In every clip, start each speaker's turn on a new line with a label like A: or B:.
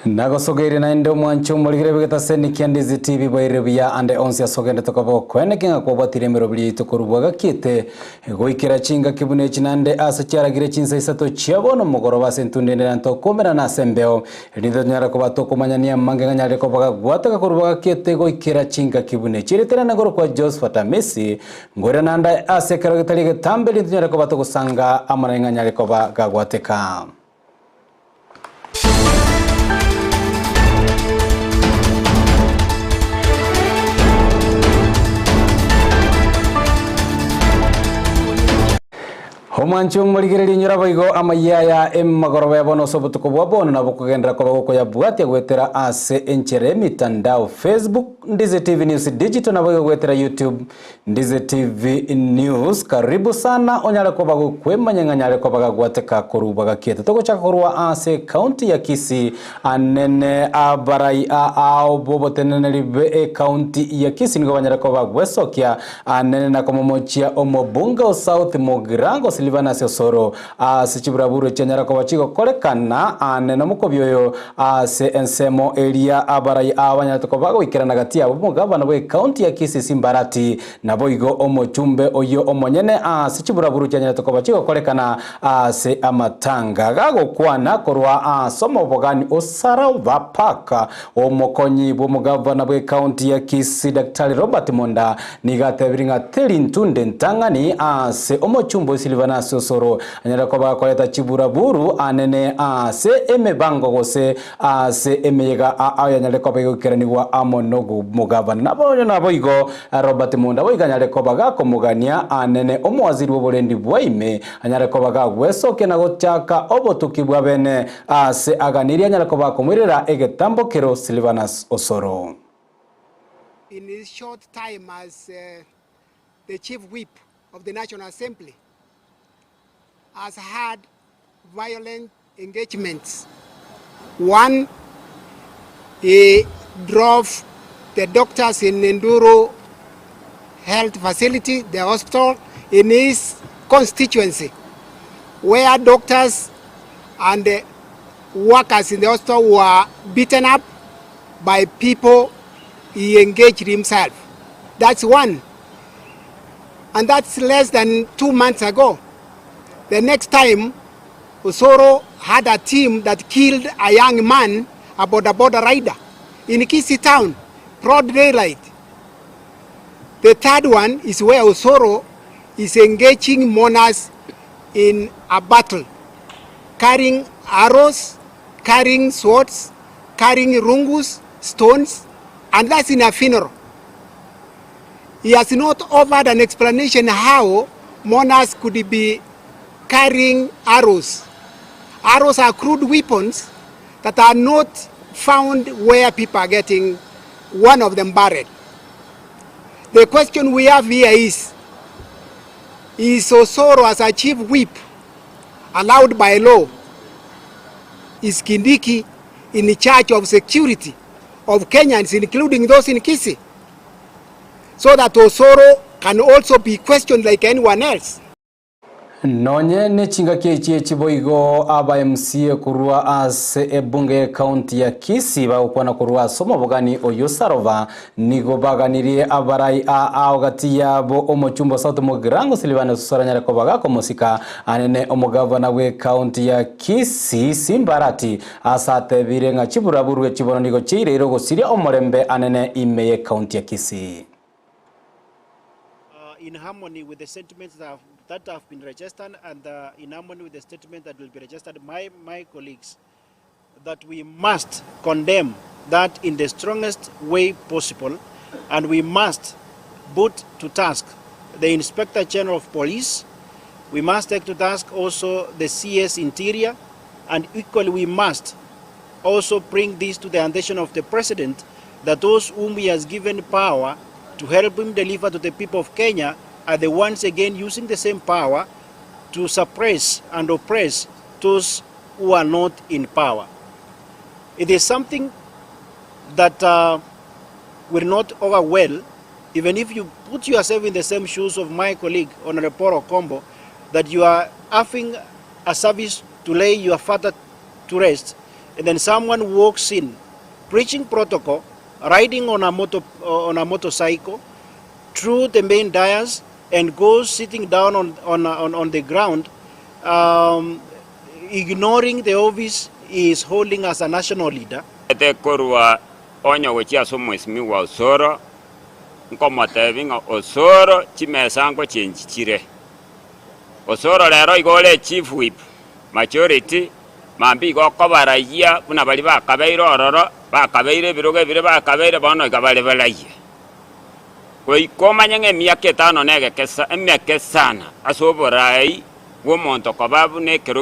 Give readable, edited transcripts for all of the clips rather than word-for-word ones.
A: Nagosogeire naende omwanche omorigere bw'egetaseni kia Ndizi TV bwairire buya ande onsi ase ogendete koba okoeneki ng'a kwabwatire emeroberi yaito korwa bwagakiete goikera chingaki buna echi naende ase chiaragire chinsa isato chia bono mogoroba ase entunda ende na ntokomerana ase embeo erinde tonyare koba tokomanyania amange ng'a nyarire koba gagwateka korwa bwagakiete goikera chingaki buna echi. Erieta riane ngorokwa Josephat Amisi ngoira naende ase ekero getari egetambe erinde tonyare koba togosanga amo naye ng'a nyare koba gagwateka. Omwanchi omorigereria inyora boigo amayia aya emagoroba ya bono ase obotuko bwa bono nabo okogenderera koba gokoyabwatia goetera ase enchera y'emitandao Facebook, Ndizi TV News Digital naboigo goetera YouTube Ndizi TV News karibu sana onyare koba gokwemanya ng'a nyare koba gagwateka korwa bagakiete. Togochaka korwa ase county ya Kisii anene abarai ao boboteneneri be ecounty ya Kisii nigo banyare koba gwesokia anene na komomochia omobunge o South Mugirango Silvanus Osoro ase chiburaburu chianyara koba chigokorekana anene omokobi oyo Ase ensemo eria abarai aba banyarete koba goikerana gati yabo omogabana bw'ecounty ya Kisii Simba Arati, naboigo omochumbe oyio omonyene ase chiburaburu chianyarete koba chigokorekana ase amatanga. Gagokwana korwa ase omobogani o Sarova Park, omokonyi bw'omogabana bw'ecounty ya Kisii Daktari Robert Monda nigo atebirie ng'a teri ntunde ntang'ani ase omochumbe o Silvanus Osoro Anyare koba akoreta chiburaburu anene ase emebango gose ase emeyega ayanyare koba egoikeranigwa amo nomogabana. Nabono naboigo Robert Munda boigo anyare koba gakomogania anene omowaziri bw'oborendi bwa ime anyare koba gagwesokia na gochaka obotuki bwa bene ase aganirie anyare koba akomoirera egetambokero Silvanus Osoro.
B: In his short time as the chief whip of the National Assembly has had violent engagements. One, he drove the doctors in Nduru health facility, the hospital, in his constituency, where doctors and workers in the hospital were beaten up by people he engaged himself. That's one. And that's less than 2 months ago. The next time, Osoro had a team that killed a young man, a boda boda rider, in Kisii town, broad daylight. The third one is where Osoro is engaging mourners in a battle, carrying arrows, carrying swords, carrying rungus, stones, and that's in a funeral. He has not offered an explanation how mourners could be carrying arrows. Arrows are crude weapons that are not found where people are getting one of them buried. The question we have here is, is Osoro as a chief whip allowed by law? Is Kindiki in charge of security of Kenyans, including those in Kisii? So that Osoro can also be questioned like anyone else.
A: Nonye nechingaki echi echi boigo aba MCA korwa ase ebunge y'ecounty ya Kisii bagokwana korwa ase omobogani oyio Sarova nigo baganirie abarai ao gati yabo omochumba o South Mugirango Silvanus Osoro anyare koba gakomosika anene omogavana bw'ecounty ya Kisii Simba Arati ase atebire ng'a chiburaburwe chibono nigo chiaireire ogosiria omorembe anene ime y'ecounty ya Kisii.
C: In harmony with the sentiments that have, that have been registered and uh, in harmony with the statement that will be registered by my colleagues, that we must condemn that in the strongest way possible and we must put to task the Inspector General of Police, we must take to task also the CS Interior, and equally we must also bring this to the attention of the President that those whom he has given power to help him deliver to the people of Kenya are the ones again using the same power to suppress and oppress those who are not in power. It is something that uh, will not over well, even if you put yourself in the same shoes of my colleague, Honorable Paul Okombo, that you are having a service to lay your father to rest. And then someone walks in, breaching protocol, riding on a, motor, on a motorcycle through the main dais and goes sitting down on, on, on, on the ground, ignoring the office he is holding as a national leader.
D: Korwa onye gochia ase omwesimigwa Osoro, nkomotebia ng'a Osoro chimesa ngochenchi chire. Osoro rero igo ore chief whip, majority, mambia igo okobarayia buna baria bakabeire ororo, bakabeire ebirogo ebire bakabeire bono iga bare barayie. Goika omanye ng'a emiaka etano na egekesa emeke sana ase oboraai bw'omonto koba buna ekero.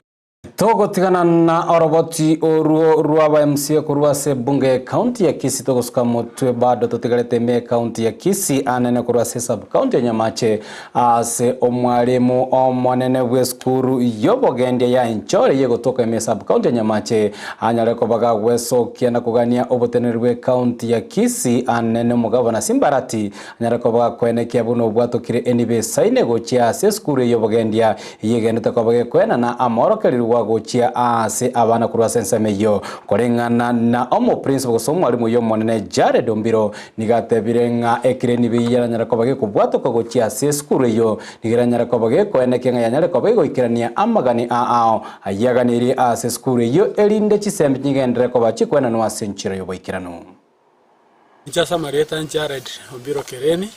A: Togotigana na oroboti orwo rw'aba MCA korwa ase ebunge y'ecounty ya Kisii togosuka motwe bado totigarete ime y'ecounty ya Kisii anene korwa ase esub county ya Nyamache ase omwalimu omonene bw'esukuru y'obogendia ya Enchore yegotoka ime y'esub county ya Nyamache anyare koba gagwesokia na kogania oboteneneri bw'ecounty ya Kisii anene omogabana Simba Arati Anyare koba gakwenekia buna obwatokire enibo esaine gochia ase esukuru ey'obogendia, eyio egenderete koba gekoenana amorokererigwa gochia aase abana korwa ase ensemo eyio. Koreng'ana na omoprinsipal gose omwalimu oyio omonene Jared Ombiro nigo atebire ng'a ekero enibo eyio yaranyare koba gekobwatoka gochia ase esukuru eyio nigo eranyare koba gekoenekia ng'a yanyare koba egoikerania amagani aao ayio aganeirie ase esukuru eyio erinde chisembe chigenderere koba chikoenanwa ase enchera y'oboikeranu.
E: Inche ase amarieta Jared Ombiro Kereni,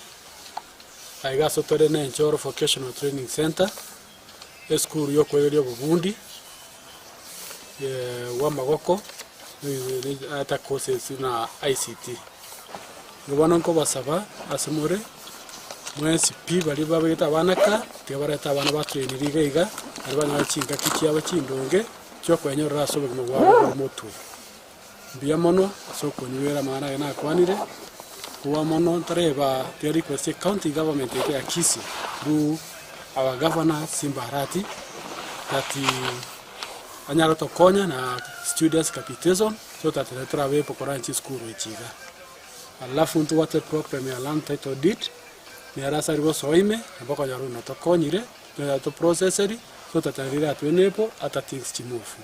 E: aiga ase tore na Enchoro Vocational Training Centre, esukuru yokoegeria obobundi bwa amagoko ata courses na ICT. Igo bono nkobasaba ase more mwensi pi baria babegete abana ka, tiga barete abana batrainire iga iga, naende banyore chingaki chiabo chindonge chiokwenyorera ase obogima bwabo bore motwe. Mbuya mono ase okonywera amang'ana aya nakwanire, koa mono ntareba tiga request ecounty government yaito ya Kisii through our governor Simba Arati that anyare gotokonya na students capitation so that naende torabe able koranchi chisukuru echi iga. Alafu ntobwate problem ya land title deed, nere ase aria gosoa ime nabo okonyora buna tokonyire, tonyare toproceseri so that naende eratwe enable ata things chimove.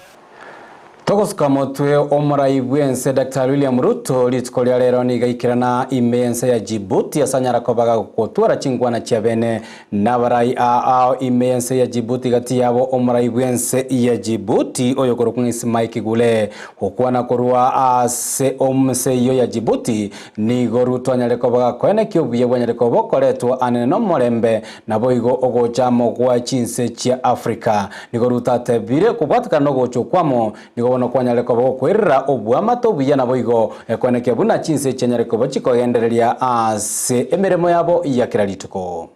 A: Togosuka motwe omorai bw'ense Daktari William Ruto rituko ria rero nigo aikerana ime y'ense ya Djibouti ase anyara koba gagotwara chinkwana chia bene nabarai ao ime y'ense ya Djibouti gati yabo omorai bw'ense ya Djibouti oyokorokwa ng'a Ismail Guelleh gokwana korwa ase omse eyio ya Djibouti nigo Ruto anyare koba gakoenekia obuya bwanyare koba bokoretwa anene nomorembe Naboigo ogocha amo gwa chinse chia Afrika. Nigo Ruto atebire, Kobwatekana nogocha okwo amo, nigo bono kwanyare koba gokwerera oboamate obuya naboigo ekwenekia buna chinse chianyare koba chikogendereria ase emeremo yabo ya kera rituko.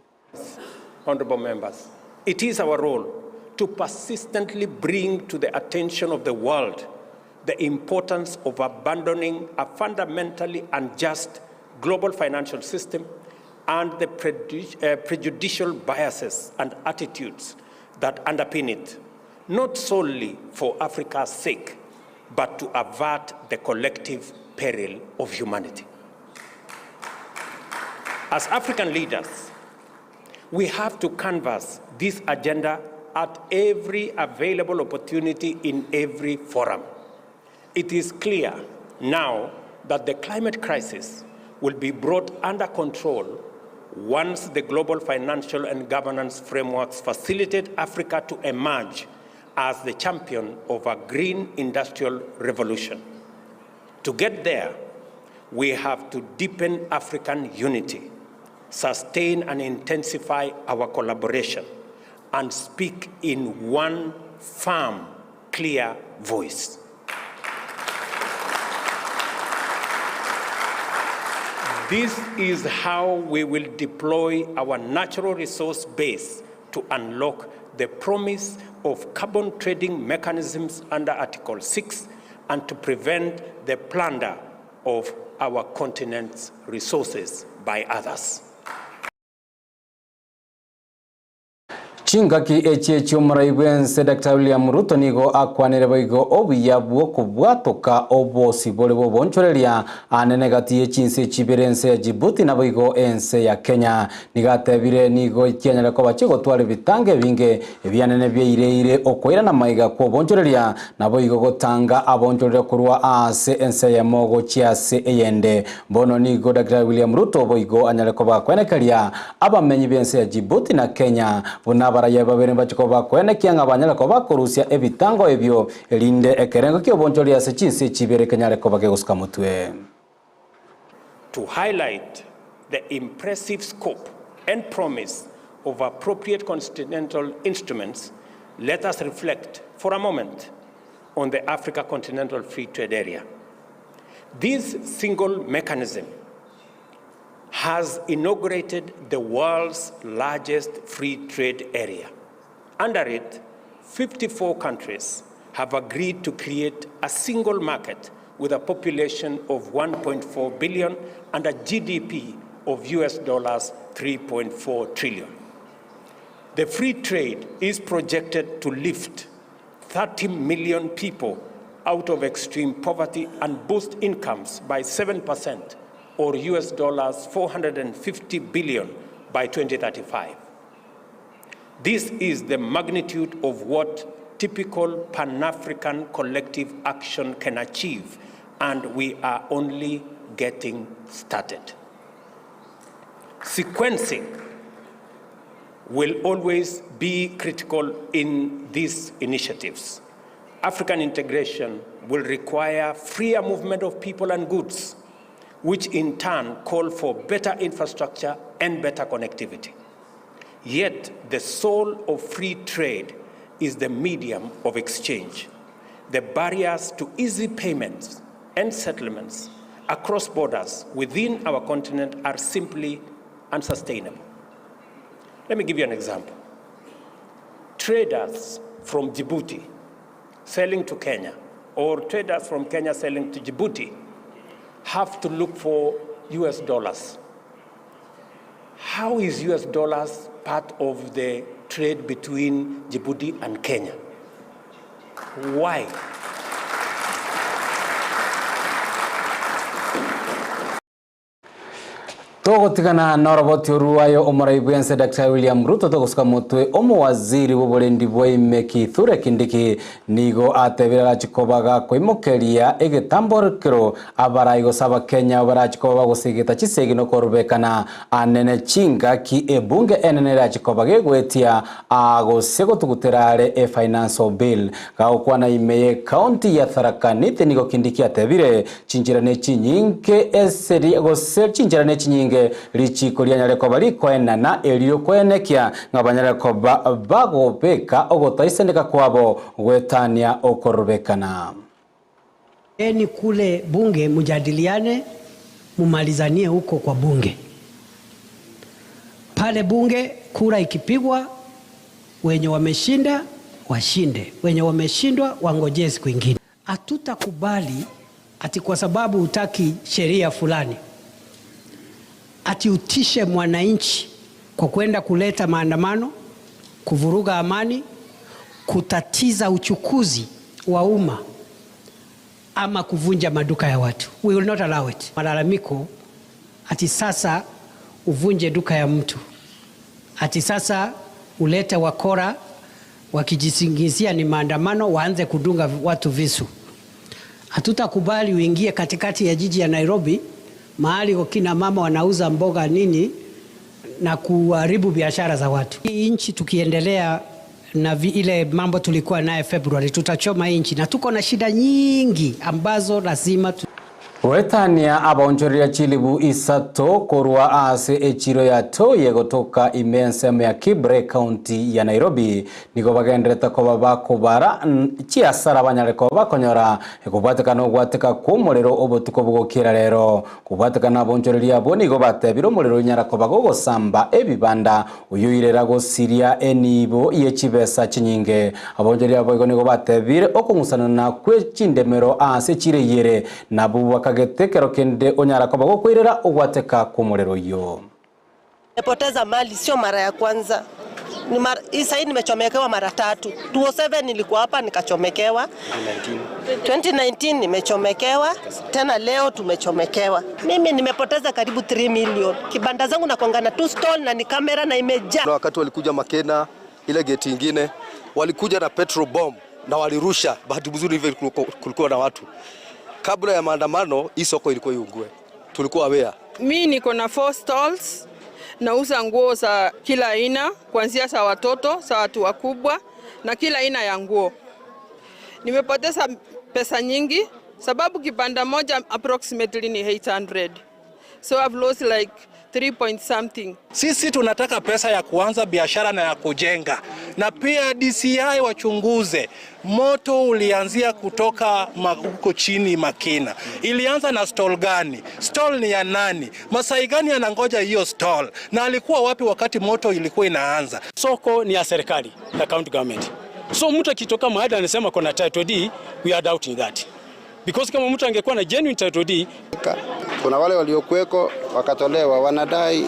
F: Honourable members, it is our role to persistently bring to the attention of the world the importance of abandoning a fundamentally unjust global financial system and the prejudicial biases and attitudes that underpin it, not solely for Africa's sake, but to avert the collective peril of humanity. As African leaders, we have to canvass this agenda at every available opportunity in every forum. It is clear now that the climate crisis will be brought under control once the global financial and governance frameworks facilitate Africa to emerge as the champion of a green industrial revolution. To get there, we have to deepen African unity, sustain and intensify our collaboration, and speak in one firm, clear voice. This is how we will deploy our natural resource base to unlock the promise of carbon trading mechanisms under Article 6 and to prevent the plunder of our continent's resources by others.
A: Chingaki echi echi'omorai bw'ense Daktari William Ruto nigo akwanire boigo obuya bw'okobwatoka obosibore bw'obonchoreria anene gati ye chinse chibere ense ya Djibouti naboigo ense ya Kenya. Nigo atebire nigo chianyare koba chigotwara ebitango ebinge ebianene biaireire okoirana maiga kw'obonchoreria naboigo gotanga abonchoreria korwa aase ense eyemo gochia ase eyende. Bono nigo Daktari William Ruto boigo anyare koba akwenekeria Abamenyi b'ense ya Djibouti na Kenya, buna abaraiyo babere mbachie koba bakoenekia ng'a banyare koba bakorusia ebitango ebio, erinde ekerengo ki'obonchori ase chinse chibere kenyare koba kegosuka motwe.
F: To highlight the impressive scope and promise of appropriate continental instruments, let us reflect for a moment on the Africa Continental Free Trade Area. This single mechanism has inaugurated the world's largest free trade area. Under it, 54 countries have agreed to create a single market with a population of 1.4 billion and a GDP of US dollars 3.4 trillion. The free trade is projected to lift 30 million people out of extreme poverty and boost incomes by 7% or US dollars 450 billion by 2035. This is the magnitude of what typical Pan African collective action can achieve, and we are only getting started. Sequencing will always be critical in these initiatives. African integration will require freer movement of people and goods, which in turn call for better infrastructure and better connectivity. Yet, the soul of free trade is the medium of exchange. The barriers to easy payments and settlements across borders within our continent are simply unsustainable. Let me give you an example. Traders from Djibouti selling to Kenya or traders from Kenya selling to Djibouti have to look for US dollars. How is US dollars part of the trade between Djibouti and Kenya? Why?
A: Togotigana noroboti orwayo omorai bw'ense Daktari William Ruto togosuka motwe omowaziri bw'oborendi bwa ime Kithure Kindiki nigo atebire arachi koba gakoimokeria egetamborokero abarai gose abakenya barachi koba bagosegeta chisegi nokorubekana anene chingaki ebunge enene erachi koba gegoetia aa gose gotugutera are e-financial bill. Gagokwana ime ye county ya Tharaka Nithi nigo Kindiki atebire Chinchera nechinyinge ase gose chinchera nechinyinge richiiko rianyare koba rikoenana, erio koenekia ng'a banyare koba bagobeka ogotaisendeka kwabo goetania okorobekana.
G: Eni kule bunge mujadiliane mumalizanie huko kwa bunge. Pale bunge kura ikipigwa, wenye wameshinda washinde, wenye wameshindwa wangojee siku ingine. Hatutakubali ati kwa sababu hutaki sheria fulani ati utishe mwananchi kwa kwenda kuleta maandamano, kuvuruga amani, kutatiza uchukuzi wa umma ama kuvunja maduka ya watu. We will not allow it. Malalamiko ati sasa uvunje duka ya mtu, ati sasa ulete wakora wakijisingizia ni maandamano, waanze kudunga watu visu. Hatutakubali uingie katikati ya jiji ya Nairobi mahali wakina mama wanauza mboga nini na kuharibu biashara za watu. Hii nchi tukiendelea na ile mambo tulikuwa naye Februari, tutachoma hii nchi na tuko na shida nyingi ambazo lazima tu
A: Goetania abaonchoreria chilibu isato korwa ase echiro ya Toye gotoka ime ensemo ya Kibre county ya Nairobi nigo bagenderete koba bakobara chiasara banyare koba bakonyora ekobwatekana ogwateka kwa omorero obotuko bogokira rero kobwatekana abonchoreria abwo nigo batebire omorero onyara koba gogosamba ebibanda oyoirera gosiria enibo ye chibesa chinyinge abonchoreria abwo igo nigo batebire okong'usanana kwe chindemero ase chireyere nabo bakagete kero kende onyara koba gokoirera ogwateka kw'omorero oyio.
H: Nimepoteza mali sio mara ya kwanza. Ni mara, hii sahii nimechomekewa mara tatu. 2007 nilikuwa hapa nikachomekewa. 2019 nimechomekewa, tena leo tumechomekewa. Mimi nimepoteza karibu 3 million. Kibanda zangu nakuanga na two stall na ni kamera na imejaa.
I: Na wakati walikuja Makena ile geti ingine walikuja na petrol bomb na walirusha. Bahati mzuri hivyo kulikuwa na watu. Kabla ya maandamano hii soko ilikuwa iungue, tulikuwa aware.
J: Mi niko na four stalls, nauza nguo za kila aina, kuanzia za watoto, za watu wakubwa na kila aina ya nguo. Nimepoteza pesa nyingi sababu kibanda moja approximately ni 800. So I've lost like 3 point something.
K: Sisi tunataka pesa ya kuanza biashara na ya kujenga, na pia DCI wachunguze moto ulianzia kutoka huko chini Makina, ilianza na stall gani? Stall ni ya nani? Masai gani anangoja hiyo stall, na alikuwa wapi wakati moto ilikuwa inaanza?
L: Soko ni ya serikali ya county government, so mtu akitoka mahali anasema kuna title deed, we are doubting that because kama mtu angekuwa na genuine title deed.
M: Kuna wale waliokuweko wakatolewa, wanadai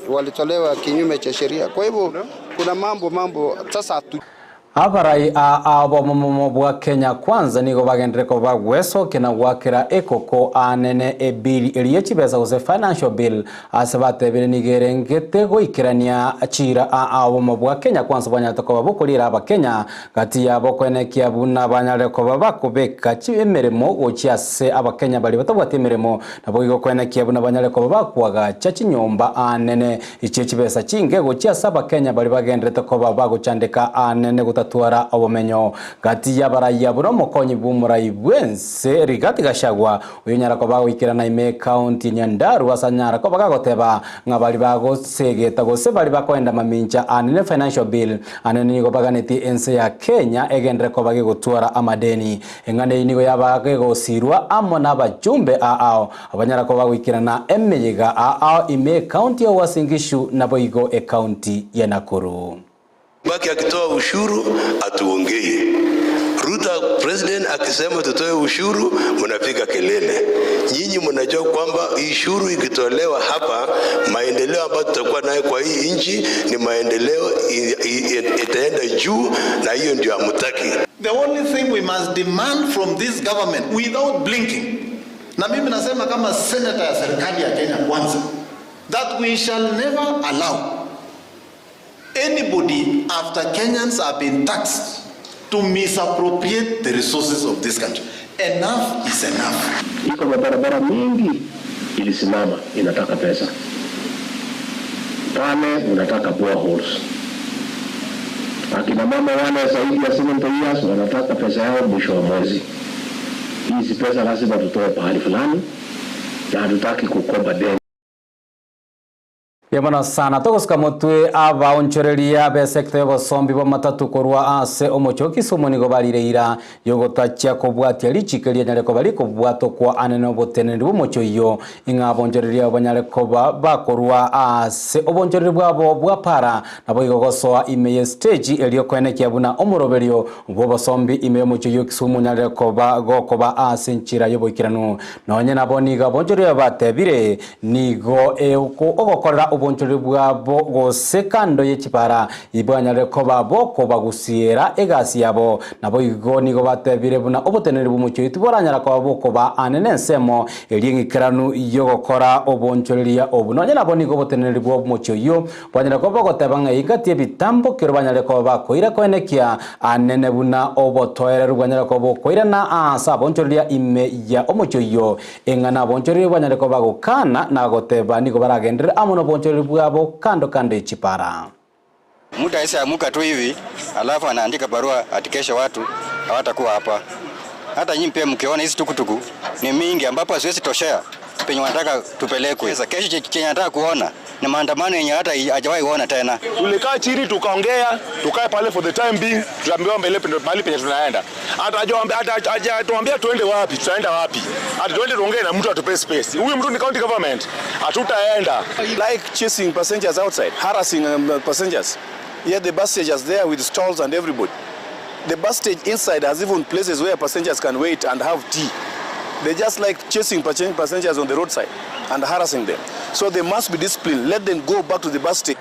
M: walitolewa kinyume cha sheria. Kwa hivyo kuna mambo mambo sasa tu
A: Abarai a abomomomo bwa Kenya Kwanza nigo bagendere koba gwesokia na gwakera ekoko anene ebili eria chibesa gose financial bill ase batebire nigo erengete goikerania chira a abomo bwa Kenya Kwanza banyarete koba bokorira abakenya gati yabo kwenekia buna banyarire koba bakobeka emeremo gochia ase abakenya bari batabwati emeremo nabo igo kwenekia buna banyarire koba bakwagacha chinyomba anene ichio chibesa chinge gochia ase abakenya bari bagenderete koba bagochandeka anene gotatu twara obomenyo gati y'abaraiya buna omokonyi bw'omorai bwense Rigathi Gachagua oyo nyara koba goikerana ime ekaunti Nyandarua ase anyara koba gagoteba ng'a bari bagosegeta gose bari bakoenda mamincha anene financial bill anene nigo baganetie ense ya Kenya egendere koba gegotwara amadeni eng'ana eyio nigo yaba gegosirwa amo na abachumbe ao abanyara koba goikerana emeyega ao ime ekaunti ya Uasin Gishu nabo igo ekaunti ya Nakuru.
N: Kibaki akitoa ushuru atuongei. Ruto president akisema tutoe ushuru, mnapiga kelele. Nyinyi mnajua kwamba ushuru ikitolewa hapa, maendeleo ambayo tutakuwa nayo kwa hii nchi ni maendeleo itaenda juu, na hiyo ndio hamutaki.
O: The only thing we must demand from this government without blinking, na mimi nasema kama senator ya serikali ya Kenya Kwanza, that we shall never allow anybody after Kenyans have been taxed to misappropriate the resources of this country. Enough is enough.
P: Iko mabarabara mingi ilisimama inataka pesa pale, unataka boreholes. Akina mama wale zaidi ya 70 years wanataka pesa yao mwisho wa mwezi. Hizi pesa lazima tutoe pahali fulani, na hatutaki kukopa deni.
A: Yamana sana togosika motwe abaonchoreria be sector y'obosombi bwa matatu korwa ase omochi o Kisumu nigo barire ira yogotachia kobwatia richiko rianyare koba rikobwatwa kwa anene oboteneneri bwa omochi oyio ing'a abonchoreria banyare koba bakorwa ase obonchoreri bwabo bwa para nabo igo gosoa ime ye stage erio koenekia buna omoroberio bwa obosombi ime y'omochi oyio Kisumu nyarire koba gokoba ase enchera y'oboikeranu nonye nabo nigo abonchoreria batebire nigo ogokorera obonchori bwabo gose kando yechipara ibwanyare koba boko bagusiera egasi yabo nabo igo nigo batebire buna oboteneri bw'omochori tiboranyara koba bokoba anene ensemo eri eng'ikeranu yogokora obonchoreria obu nonye nabo nigo oboteneri bwa omochi oyio bwanyara koba bogoteba ng'a ingati ebitambo kero banyare koba bakoira koenekia anene buna obotoereru bwanyara koba bokoirana ase abonchoreria ime ya omochi oyio eng'ana abonchoreria bwanyare koba bagokana na goteba nigo baragenderera amo na obonchoreri bwabo kando kando echipara.
Q: Mtu aisa amuka tu hivi alafu anaandika barua ati kesho watu hawatakuwa hapa. Hata nyinyi pia mkiona hizi tukutuku ni mingi ambapo haziwezi toshea penye wanataka tupelekwe. Sasa kesho chenye nataka kuona ni maandamano yenye hata hajawahi kuona tena.
R: Tulikaa chini tukaongea, tukae pale for the time being, tuambiwa mbele mahali penye tunaenda. Hata hajatuambia tuende wapi, tutaenda wapi. Hata tuende tuongee na mtu atupe space. Huyu mtu ni county government. Hatutaenda.
S: Like chasing passengers outside, harassing passengers. Yet the bus stage is there with stalls and everybody. The bus stage inside has even places where passengers can wait and have tea. They just like chasing passengers on the roadside and harassing them. So they must be disciplined. Let them go back to the bus stage.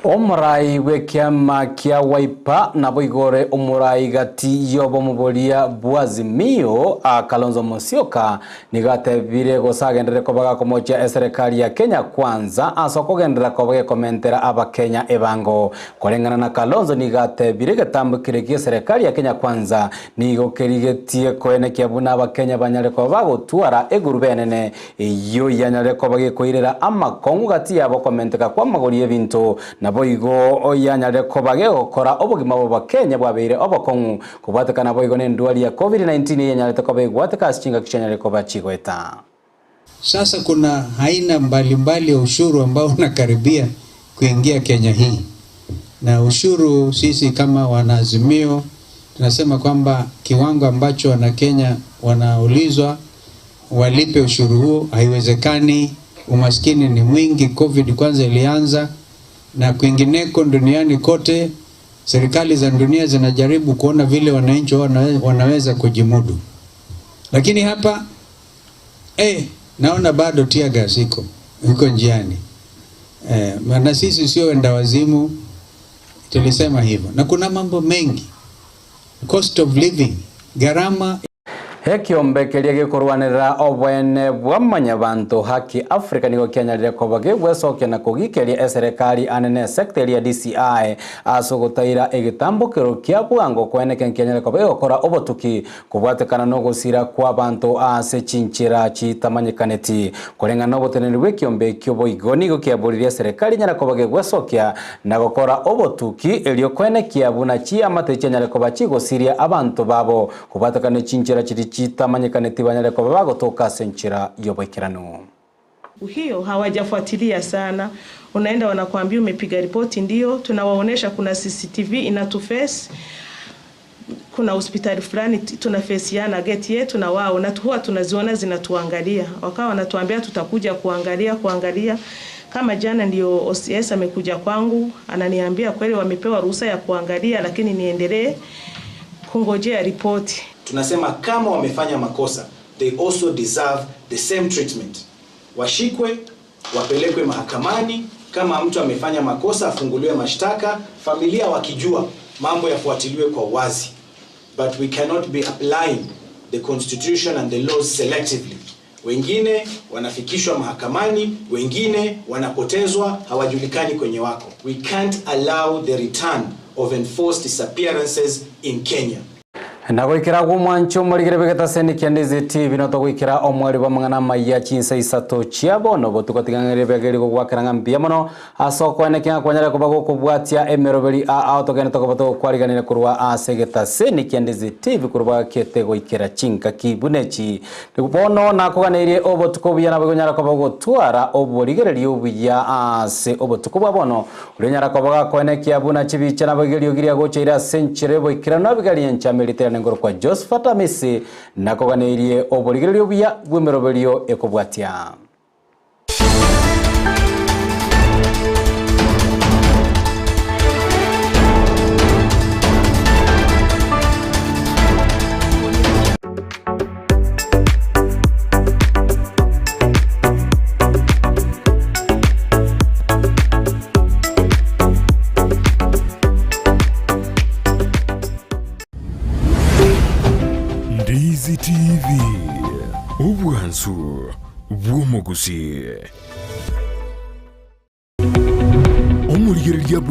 A: Omorai bw'ekiama kia Wiper naboigo ore omorai gati y'obomo boria bw'Azimio, Kalonzo Musyoka, nigo atebire gose agenderere koba gakomochia eserekari ya Kenya Kwanza ase okogenderera koba gekomentera Abakenya ebango. Koreng'ana na Kalonzo nigo atebire egetambo keria gi'eserekari ya Kenya Kwanza nigo kerigetie koenekia buna Abakenya banyare koba bagotwara egurube enene Eyio yanyare koba gekoirera amakong'u gati yabo okomenteka kw'amagori y'ebinto, naboigo yanyare koba gegokora obogima bw'Abakenya bwabeire obokong'u, kobwateka naboigo nendwari ya Covid-19 eyanyarete koba egwateka ase chingaki chianyare koba chigoeta.
T: Sasa kuna aina mbalimbali ya ushuru ambao unakaribia kuingia Kenya hii, na ushuru sisi kama wanaazimio tunasema kwamba kiwango ambacho Wanakenya wanaulizwa walipe ushuru huo haiwezekani. Umaskini ni mwingi, Covid kwanza ilianza, na kwingineko duniani kote serikali za dunia zinajaribu kuona vile wananchi wanaweza kujimudu, lakini hapa naona bado tear gas iko njiani. Na sisi sio wenda wazimu, tulisema hivyo, na kuna mambo mengi, cost of living, gharama.
A: Ekiombe keria gekorwanerera obwene bwa manyabanto Haki Africa nigo kianyarire koba gegwesokia na kogikeria eserekari anene sector ya DCI ase ogotaira egetambokero kia bwango kweneke nkianyarire koba egokora obotuki kobwatekana nogosira kwa abanto ase chinchera chitamanyekaneti. Koreng'ana na oboteneneri bwa ekiombe ekio boigo nigo kiaboririe eserekari nyara koba gegwesokia na gokora obotuki erio kwenekia buna chiamate chianyare koba chigosiria abanto babo kobwatekana chinchera chiri chitamanyekaneti banyare koba bagotoka ase enchera y'oboikeranu.
U: Hiyo hawajafuatilia sana. Unaenda wanakuambia umepiga ripoti, ndio tunawaonesha kuna CCTV inatuface, kuna hospitali fulani tunafesiana gate yetu na wao, na huwa tunaziona zinatuangalia. Wakawa wanatuambia tutakuja kuangalia, kuangalia. Kama jana ndio OCS amekuja kwangu ananiambia kweli wamepewa ruhusa ya kuangalia, lakini niendelee kungojea ripoti.
V: Tunasema kama wamefanya makosa, they also deserve the same treatment. Washikwe, wapelekwe mahakamani. Kama mtu amefanya makosa afunguliwe mashtaka, familia wakijua mambo yafuatiliwe kwa wazi. But we cannot be applying the constitution and the laws selectively. Wengine wanafikishwa mahakamani, wengine wanapotezwa, hawajulikani kwenye wako. We can't allow the return of enforced disappearances in Kenya.
A: Na goikera gwo mwancho morigere begetaseni kia Ndizi TV no togoikera omweri bwa mang'ana maiya chinsa isato chiabo no botuko tigang'ere begeri gogwakera ng'a mbuya mono ase okoenekia ng'a kwanyare koba gokobwatia emeroberi a ao togende tokoba togokwariganire korwa ase egetaseni kia Ndizi TV korwa kete goikera chinkaki bunechi. Bono nakoganeirie obotuko buya nabo gonyara koba gotwara oborigererio obuya ase obotuko bwa bono orionyara koba gakoenekia buna chibicha nabo igerio giria gochaire ase enchera boikerano abigaria enchamerite nengoro kwa Josephat Amisi nakoganeirie oborigererio buya bw'emeroberio ekobwatia.
W: Ndizi TV, obwansu bw'omogusii. Omorigereria bwe.